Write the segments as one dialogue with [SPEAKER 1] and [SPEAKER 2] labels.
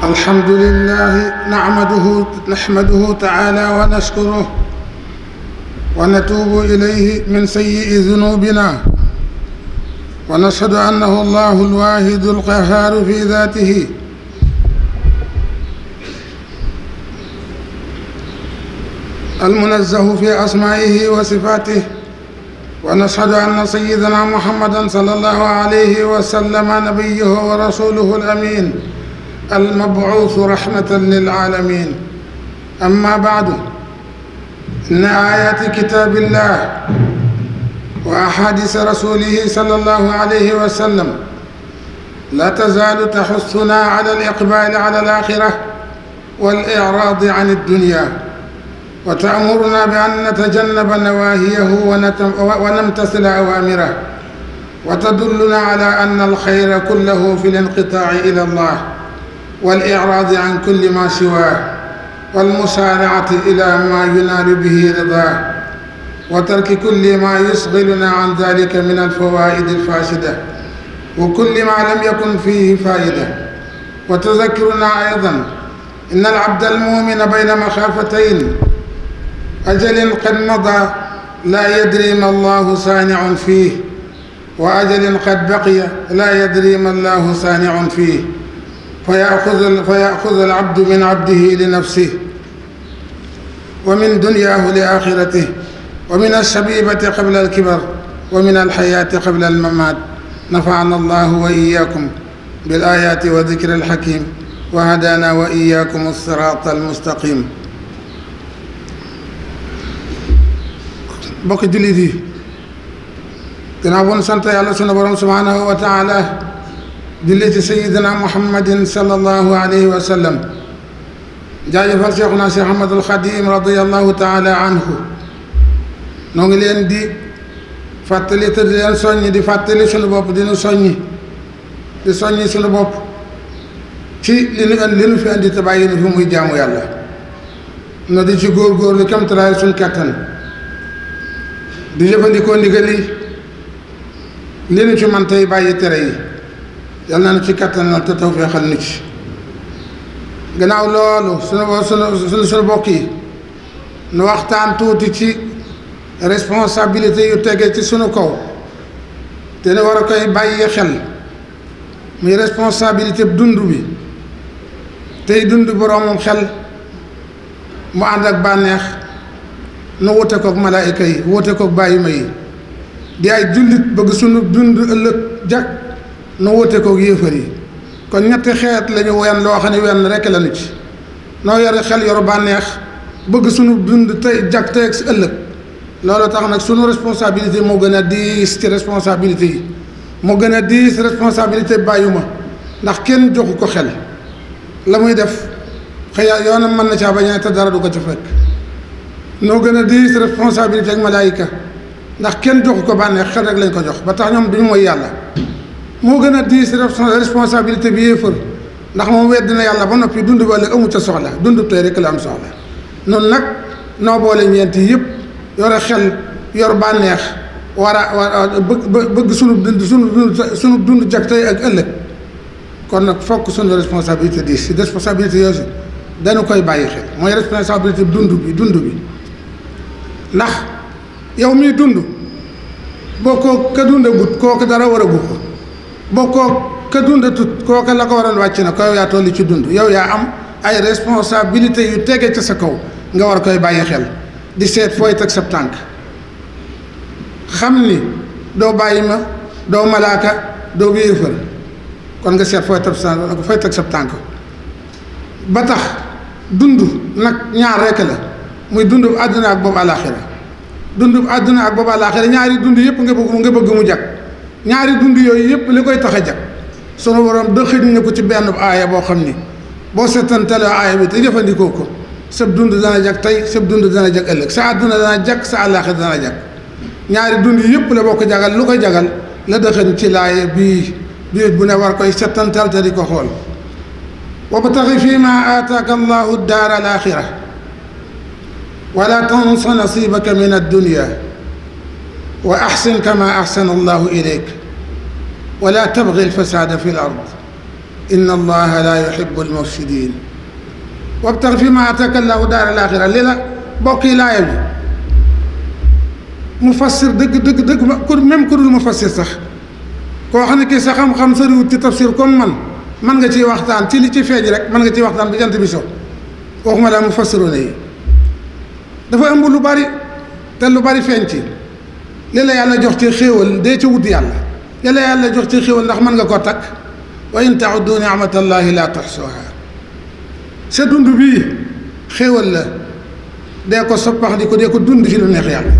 [SPEAKER 1] الحمد لله نحمده تعالى ونشكره ونتوب إليه من سيئ ذنوبنا، ونشهد أنه الله الواحد القهار في ذاته، المنزه في أسمائه وصفاته، ونشهد أن سيدنا محمدا صلى الله عليه وسلم نبيه ورسوله الأمين المبعوث رحمة للعالمين. أما بعد، إن آيات كتاب الله وأحاديث رسوله صلى الله عليه وسلم لا تزال تحثنا على الإقبال على الآخرة والإعراض عن الدنيا، وتأمرنا بأن نتجنب نواهيه ونمتثل أوامره، وتدلنا على أن الخير كله في الانقطاع إلى الله والإعراض عن كل ما سواه، والمسارعة إلى ما ينال به رضاه، وترك كل ما يشغلنا عن ذلك من الفوائد الفاسدة وكل ما لم يكن فيه فائدة. وتذكرنا أيضا إن العبد المؤمن بين مخافتين: أجل قد مضى لا يدري ما الله صانع فيه، وأجل قد بقي لا يدري ما الله صانع فيه، فيأخذ العبد من عبده لنفسه، ومن دنياه لآخرته، ومن الشبيبة قبل الكبر، ومن الحياة قبل الممات. نفعنا الله وإياكم بالآيات وذكر الحكيم، وهدانا وإياكم الصراط المستقيم. bokk jullit yi, gannaaw bon sant yàlla sunu borom subhaanahu wa taala, julli ci sayidina muhammadin sallallahu alayhi wa sallam, jaajëfal Cheikhuna Cheikh Ahmadul Xadim radiyallahu taala anhu. noo ngi leen di fàttali te di leen soññi, di fàttali sunu bopp, di soññi sunu bopp ci li nu fi andi te bàyyi nu fi muy jaamu yàlla. no di ci góorgóorlu kemtalaay suñ kattan, di jëfandikoo ndigal li nu ci man tey bàyyi tere yi. yal na nu ci kattanal te tawfeexal nu ci. gannaaw loolu sunu bokk yi, nu waxtaan tuuti ci responsabilité yu tege ci sunu kaw te ne war a koy bàyyi xel, muy responsabilité dund bi. tey dund boroomum xel mu ànd ak bànneex, nu wute kook malaayika yi, wute kook bàyyi ma yi. di ay jullit bëgg sunu dund ëllëg jag, nu wute kook yéefar yi. kon ñetti xeet lañu wenn loo xam ne wenn rekk lañu ci. noo yore xel yoru bànneex bëgg sunu dund tey jag tey ak si ëllëg. loolu tax nag sunu responsabilité moo gën a diis ci responsabilité yi, moo gën a diis responsabilité bàyyuma, ndax kenn joxu ko xel. la muy def xëy yoonam mën na caa bañ te dara du ko ca fekk. noo gën a diis responsabilité ak malaayika, ndax kenn joxu ko bànneex, xel rek lañ ko jox ba tax ñoom duñu mooy yàlla. moo gën a diis responsabilité bi yéefar, ndax moom wedd na yàlla ba noppi dund ba ëllëg amu ca soxla, dund tey rek la am soxla. noonu nag noo boole ñeent yi yëpp, yore xel yor bànneex, war a bëgg sunu dund jag tey ak ëllëg. kon nag fokk sunu responsabilité diis si responsabilité yooyu dañu koy bàyyi xel. mooy responsabilité dund bi ndax yow miy dund bokkoo ka dundagut, kooku dara war a gu ko. bokkoo ka dundatut, kooku la ko waroon wàcc na ko. yow yaa tolli ci dund, yow yaa am ay responsabilité yu tege ca sa kaw, nga war koy bàyyi xel. di seet fooy teg sab tànk, xam ni doo bàyyi ma, doo malaaka, doo yéefar. kon nga seet fooy teg sab tànk. ba tax dund nag ñaar rekk la, muy dund bu àdduna ak boobu àllaaxira. dund bu àdduna ak boobu àllaaxira, ñaari dund yëpp nga bëgg mu jag. ñaari dund yooyu yëpp li koy tax a jag sunu borom dëxëñ na ko ci benn aaya boo xam ni boo seetantalee aaya bi te jëfandikoo ko, sab dund dana jag tey, sab dund dana jag ëllëg, sa àdduna dana jag, sa àllaaxira dana jag. ñaari dund yëpp la boo ko jagal, lu koy jagal la dëxëñ ci laaya bii bu ne war koy seetantal te di ko xool. wabtaxi fii maa aataaka allahu daara alaaxira wala tansa nasibaka min addunya wa axsin kama axsana allahu ilayk wala tabgi alfasada fi l ard inna allaha la yuhibbu almufsidin wabtax fi ma ataka allahu daar alaxira li la bokk yi laaya bi mu fassir dëgg même ku dul mu fassir sax koo xam ne kii sa xam-xam soriwut ci tafsir comme man nga ciy waxtaan ci li ci feeñ rek mën nga ciy waxtaan bi jant bi so waxuma daal mu fassiru ne yi dafa ëmb lu bari te lu bari feeñ ci li la yàlla jox ci xéewal dee ci wut yàlla li la yàlla jox ci xéewal ndax mën nga koo takk wa in tauddu nicmatallahi la tuxsuha sa dund bii xéewal la dee ko soppax di ko dee ko dund ci lu neex yàlla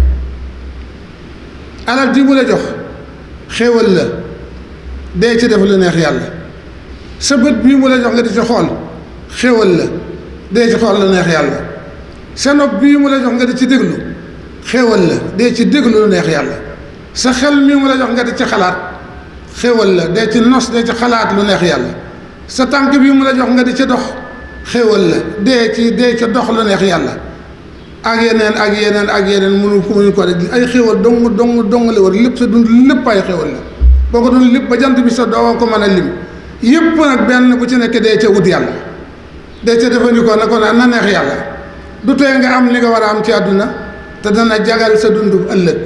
[SPEAKER 1] alal ji bu la jox xéewal la dee ci def lu neex yàlla sa bët bii mu la jox nga di ci xool xéewal la dee ci xool lu neex yàlla sa nopp bii mu la jox nga di ci déglu xéewal la dee ci déglu lu neex yàlla sa xel mii mu la jox nga di ci xalaat xéewal la dee ci nos dee ci xalaat lu neex yàlla sa tànk bii mu la jox nga di ci dox xéewal la dee ci dox lu neex yàlla ak yeneen mënu ko rek ay xéewal dong la war lépp sa dund lépp ay xéewal la boo ko doon lépp ba jant bi sa doo ko mën a lim yépp nag benn bu ci nekk dee ca wut yàlla dee ca defandikoo na ko na neex yàlla du tee nga am li nga war a am ci àdduna te dana jagal sa dund ëllëg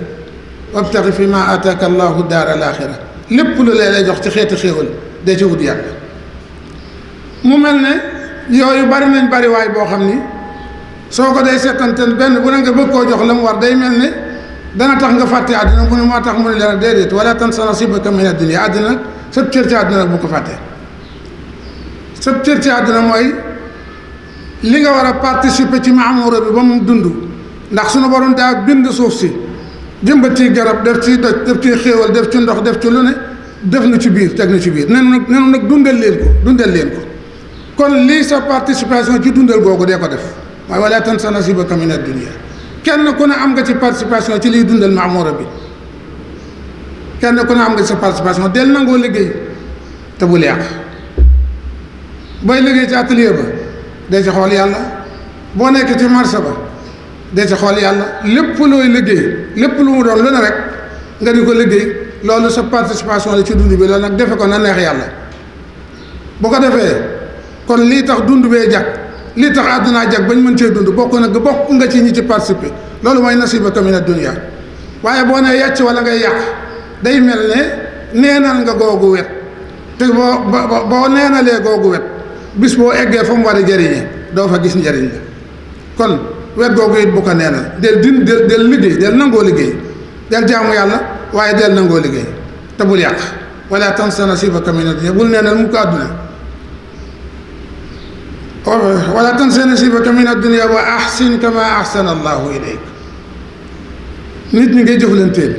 [SPEAKER 1] wabtaxi fi ma ataka allahu daar alaxira lépp lu lay jox ci xeeti xéewal dee ca wut yàlla mu mel ne yooyu bari nañ bari waay boo xam ni soo ko day seetanteen benn bu ne nga bëgg koo jox la mu war day mel ne dana tax nga fàtte àddina mu ne moo tax mu ne leen déedéet wala tansa nasibaka mina dunya àddina sab cër ci àddina nag bu ko fàtte sab cër ci àddina mooy li nga war a participer ci maamura bi ba mu dund ndax suñu borom daa bind suuf si jëmbat ci garab def ci doj def ci xéewal def ci ndox def ci lu ne def na ci biir teg na ci biir nenu nag dundal leen ko kon lii sa participation ci dundal googu dee ko def mooy wala tansa nasibaka mina dunya kenn ku ne am nga ci participation ci liy dundal maamura bi kenn ku ne am nga ci sa participation del nangoo liggéey te bul yàq booy liggéey ci atelier ba dee ci xool yàlla boo nekk ci marché ba dee ci xool yàlla lépp looy liggéey lépp lu mu doon lu ne rek nga di ko liggéey loolu sa participation la ci dund bi loolu nag defe ko na neex yàlla bu ko defee kon lii tax dund bee jag lii tax àddunaa jag bañ mën cee dund bokk nga ci ñi ci participer loolu mooy nasibaka mina dunya waaye boo nee yàcc wala ngay yàq day mel ne neenal nga googu wet te boo neenalee googu wet bis boo eggee fa mu war a jëriñee doo fa gis njëriñ la kon wet googu it bu ko neenal del liggéey del nangoo liggéey del jaamu yàlla waaye del nangoo liggéey te bul yàq wala tansa nasibaka mina dunya bul neenal mu ko àdduna wala tansa nasibaka mina dunya wa ahsin kama ahsana allahu ilayk nit ñi ngay jëflanteel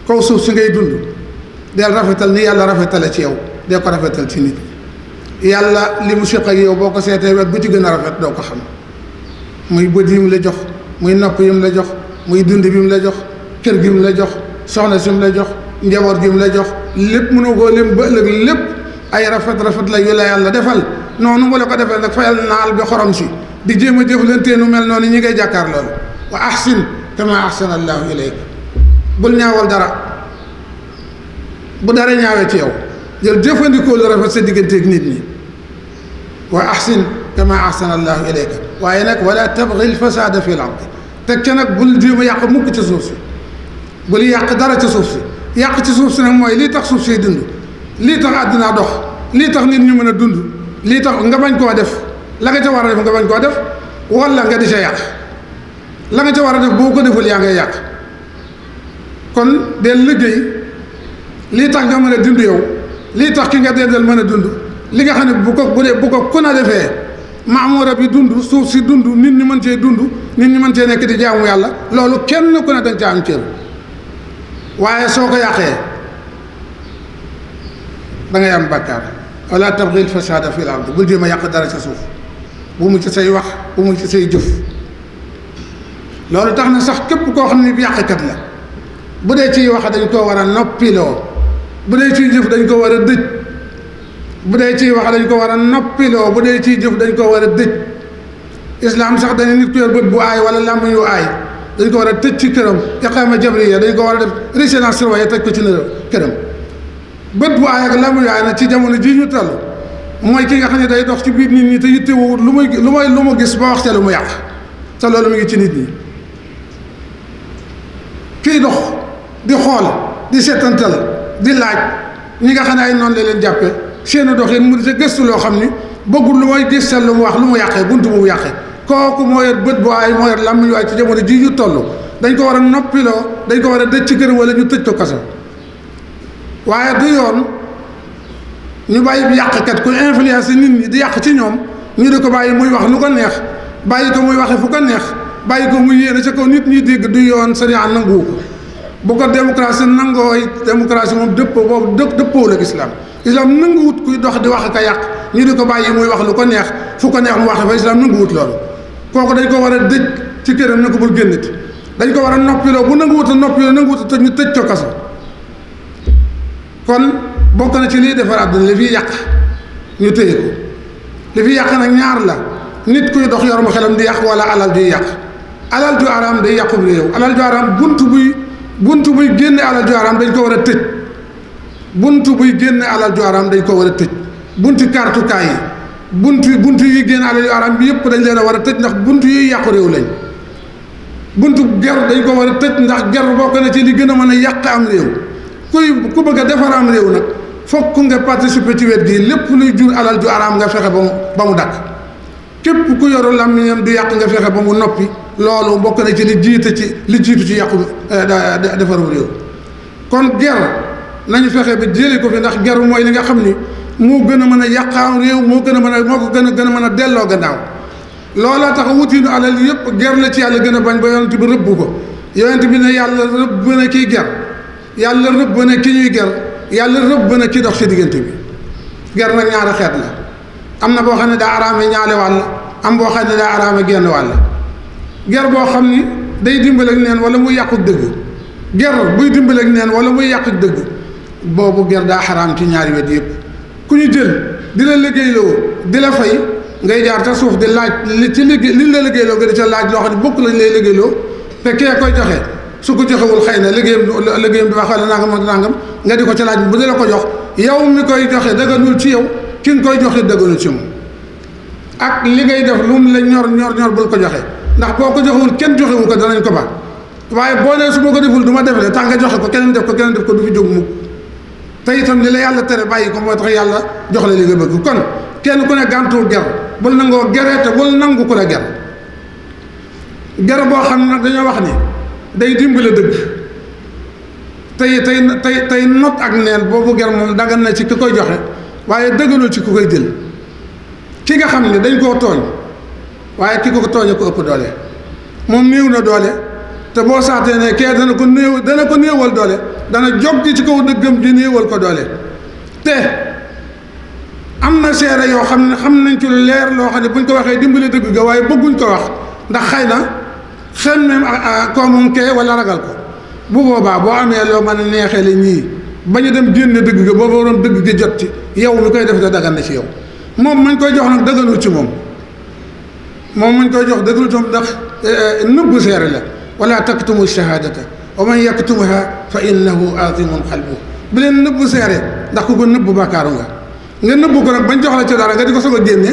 [SPEAKER 1] kaw suuf si ngay dund del rafetal ni yàlla rafetale ci yow dee ko rafetal ci nit yàlla li mu séq ak yow boo ko seetee wet bu ci gën a rafet doo ko xam muy bët yi mu la jox muy nopp yi mu la jox muy dund bi mu la jox kër gi mu la jox soxna si mu la jox njaboot gi mu la jox lépp mënoo koo lim ba ëllëg lépp ay rafet la yu la yàlla defal noonu mu la ko defee nag fayal naal bi xorom si di jéem a jëflantee nu mel noonu ñi ngay jàkkaar loolu wa ahsin kama ahsana allahu ilayk bul ñaawal dara bu dara ñaawee ci yow jël jëfandikoo lu rafet sa digganteeg nit ñi wa ahsin kama ahsana allahu ilayka waaye nag wala tabghi alfasada fi l ardi teg ca nag bul jéem a yàq mukk ci suuf si bul yàq dara ci suuf si yàq ci suuf si nag mooy lii tax suuf siy dund lii tax àddina dox lii tax nit ñu mën a dund lii tax nga bañ koo def la nga ca war a def nga bañ koo def wala nga di ca yàq la nga ca war a def boo ko deful yaa ngay yàq kon del liggéey lii tax nga mën a dund yow lii tax ki nga dendal mën a dund li nga xam ne bu ko ku na defee maamura bi dund suuf si dund nit ñi mën cee dund nit ñi mën cee nekk di jaamu yàlla loolu kenn ku ne dañ ca am cër waaye soo ko yàqee da ngay am bàkkaar wala tabghi al-fasada fi l-ard bul jéem a yàq dara ca suuf bu mu ci say wax bu mu ci say jëf loolu tax na sax képp koo xam ne bi yàqkat la bu dee ciy wax dañ koo war a noppiloo bu dee ciy jëf dañ ko war a dëj bu dee ciy wax dañ ko war a noppiloo bu dee ciy jëf dañ ko war a dëj islam sax dañu nit ku yor bët bu aay wala làmmiñ yu aay dañ ko war a tëj ci këram iqaama jabriya dañ ko war a def résidence surveillée tëj ko ci këram bët bu aay ak làmmiñ yu aay nag ci jamono jii ñu toll mooy ki nga xam ne day dox ci biir nit ñi te yittewoo lu mu gis ba wax ca lu mu yàq te loolu mu ngi ci nit ñi. kiy dox di xool di seetantal di laaj ñi nga xam ne ay noonu la leen jàppe seeni dox yéen mu di sa gëstu loo xam ni bëggul lu mooy gis lu mu wax lu mu yàqee buntu bu mu yàqee kooku moo yor bët bu waay moo yor làmmiñ waay ci jamono ji ñu toll dañ ko war a noppiloo dañ ko war a dëj ci kër wala ñu tëj ko kaso waaye du yoon ñu bàyyi bi yàqkat ku influence nit ñi di yàq ci ñoom ñu di ko bàyyi muy wax lu ko neex bàyyi ko muy waxe fu ko neex bàyyi ko muy yéene ca kaw nit ñi dégg du yoon sariya nanguwu ko bu ko démocratie nangoo démocratie moom dëppoo la islam nanguwut kuy dox di wax ak a yàq ñu di ko bàyyi muy wax lu ko neex fu ko neex mu waxe fa islam nanguwut loolu kooku dañ ko war a dëj ci këram ne ko bul génnati dañ ko war a noppiloo bu nanguwut a noppiloo nanguwut a tëj ñu tëj ko kaso kon bokk na ci liy defar àdduna li fiy yàq ñu téye ko li fiy yàq nag ñaar la nit kuy dox yor mu xelam di yàq wala alal juy yàq alal ju araam day yàqub réew alal ju araam buntu buy génne alal ju araam dañ ko war a tëj buntu buy génne alal ju araam dañ ko war a tëj bunti kartukaay yi buntu yuy génne alal ju araam bi yëpp dañ leen a war a tëj ndax buntu yuy yàqu réew lañ buntu ger dañ ko war a tëj ndax ger bokk na ci li gën a mën a yàq am réew ku bëgg a defar am réew nag fokk nga participer ci wet gi lépp luy jur alal ju araam nga fexe ba mu dakk képp ku yoru làmmiñam du yàq nga fexe ba mu noppi loolu bokk na ci li jiitu ci yàqu defaru réew kon ger nañu fexe ba jëlee ko fi ndax ger mooy li nga xam ni moo gën a mën a yàqaam réew moo ko gën a mën a delloo gannaaw loolaa tax wutinu alal yëpp ger la ci yàlla gën a bañ ba yonent bi rëbb ko yonent bi ne yàlla rëbb na kiy ger yàlla rëbb na ki ñuy ger yàlla rëbb na ki dox ci diggante bi ger nag ñaari xeet la am na boo xam ne daa araame ñaale wàll am boo xam ne daa araame genn wàll ger boo xam ni day dimbale ak neen wala muy yàqu dëgg ger buy dimbale ak neen wala muy yàqu dëgg boobu ger daa xaraam ci ñaari wet yëpp ku ñu jël di la liggéeyloo di la fay ngay jaar ca suuf di laaj li la liggéeyloo nga di ca laaj loo xam ne bokk lañ lay liggéeyloo te kee koy joxe su ko joxewul xëy na liggéeyam bi wax wala nangam ak nangam nga di ko ca laaj bu di la ko jox yow mi koy joxe dëgganul ci yow ki nga koy joxe dëgganul ci moom ak li ngay def lu mu la ñor bul ko joxe ndax boo ko joxewul kenn joxewu ko danañ ko ba waaye boo nee su ma ko deful du ma defle tax nga joxe ko keneen def ko du fi jóg mukk te itam li la yàlla tere bàyyi ko moo tax yàlla jox la li nga bëgg kon kenn ku ne gàntul ger bul nangoo geree te bul nangu ku la ger boo xam ne nag dañoo wax ni day dimbale dëgg tey not ak neen boobu ger moom dagan na ci ki koy joxe waaye dëggalul ci ku koy jël ki nga xam ne dañ koo tooñ waaye ki ko tooñe ko ëpp doole moom néew na doole te boo saatee ne kee dana ko néewal doole dana jog ci kaw dëggam di néewal ko doole te am na seere yoo xam ne xam nañ ci lu leer loo xam ne buñ ko waxee dimbale dëgg ga waaye bëgguñ ko wax ndax xëy na xen même koo moom kee wala ragal ko bu boobaa boo amee loo mën a neexee la ñii ba ñu dem génne dëgg ga booba waroon dëgg gi jot ci yow mi koy def da dagan na ci yow moom mañ koy jox nag dëgganul ci moom mañ koy jox dëgganul ci moom ndax nëbb seere la wala taktumu shahadata wa man yaktumuha fa innahu aathimun qalbuhu bu leen nëbb seere ndax ku ko nëbb bàkkaaru nga nëbb ko nag bañ jox la ci dara nga di ko soog a génne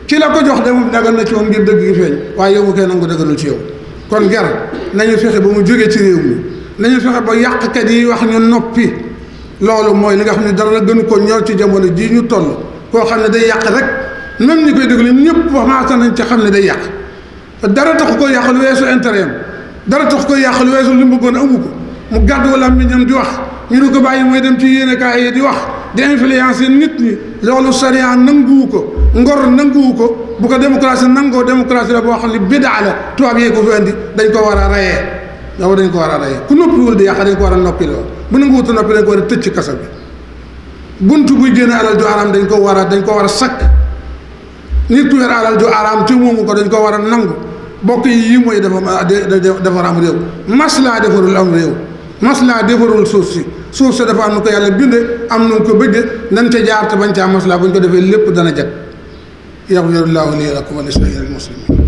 [SPEAKER 1] ki la ko jox de moom dagan na ci moom ngir dëgg gi feeñ waaye yow mu koy nangu dëgganul ci yow kon ger nañu fexe ba mu jógee ci réew mi nañu fexe ba yàqkat yi wax ñu noppi loolu mooy li nga xam ne dara gënu ko ñor ci jamono jii ñu toll koo xam ne day yàq rek même ñi koy déglu ñëpp wax maasa nañ ci xam ne day yàq dara taxu ko yàq lu weesu intérêt am dara taxu ko yàq lu weesu li mu bëggoon amu ko mu gàddu wala am di wax ñu ne ko bàyyi mooy dem ci yéenekaay yi di wax di influencer nit ñi loolu sariya nanguwu ko ngor nanguwu ko bu ko démocratie nangoo démocratie la boo xam ne bidaa la tubaab yee ko fi andi dañ ko war a rayee yow dañ ko war a rayee ku noppiwul di yàq dañ ko war a noppiloo bu nanguwuta noppi dañ ko war a tëj ci kaso bi buntu buy génne alal ju araam dañ ko war a sakk nit ku yor alal ju araam te moomu ko dañ ko war a nangu bokk yi mooy defar am réew maslaa defarul am réew maslaa defarul suuf si dafa am nu ko yàlla binde am nu ko bëgge nañ ca jaar te bañ caa maslaa bu ñu ko defee lépp dana jag yaxfirullahu li lakum wa li saa'iril muslimin